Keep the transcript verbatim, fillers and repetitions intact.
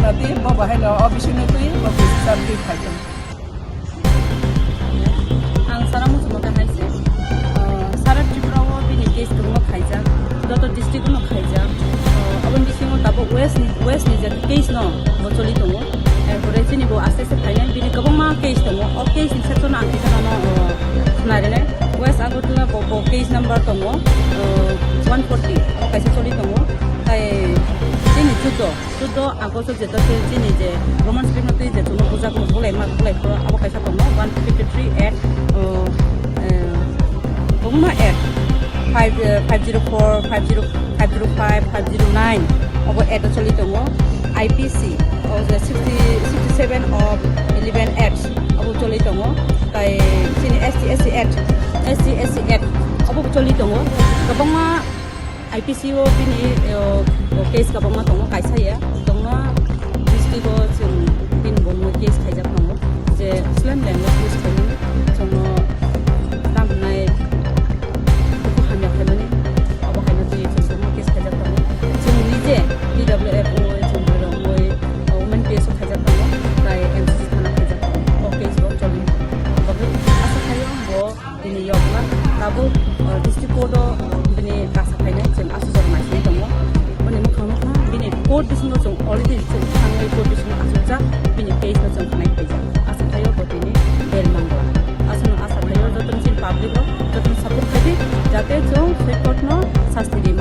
Tapi bo bahai no o bising no twi bo bising sa twi khai tong. Ang sara muchungma khe hai se, ah, sara Tripura o bini case kwbangma khaijak, joto district o no khaijak. Ah, aboni bisingo tabuk West ni, West ni je case no bo choli tongo. Erpore chini bo aste aste phainai bini kwbangma case tongo. O case ni section ang kisa no, ah, khna rinai. West Agartala bo, bo case number tongo, ah, one forty, abo kaisa choli tongo. Tai chini chuto. Chuto August o je total chini je Roman script no twi je chwngno bujak no bulai ma bulai phoro abo kaisa tongo one fifty three at, uh, uh, kwbangma at five, uh, five zero four, five zero, five zero five, five zero nine obo at o choli tongo. I P C o je sixty, sixty seven of eleven at obo choli tongo. Tai chini S T S C at, S T S C at obo choli tongo. Kwbangma I P C o bini, o, o case kwbangma tongo, kaisa ya. Kwbangma district o chwng bini bo mui case khaijak tongo. Je Muslim language use khaimani, chwngno tamo hwnai buku hamya khaimani, abo haino twi chwng kwbangma case khaijak tongo. Chwng nije T W F o, chwng Bwrwi Rok Mui, o, Women P S o khaijak tongo, tai M C C thana khaijak tongo. O case bo choli. Bagwi asa khaio bo Bini yokla tabuk, uh, district court o, uh, bini kasa phainai chwng aswk jora naisingwi tongo. Bini mwkhang nukha bini court bisingo chwng already chwng thangwi court bisingo aswkjak bini case no chwng khnai phaijak. Aswk thaio bo tini bail mangla. Aswkno asa thaio jotono chini public rok jotono support khaidi jate chwng swi court no sasti ri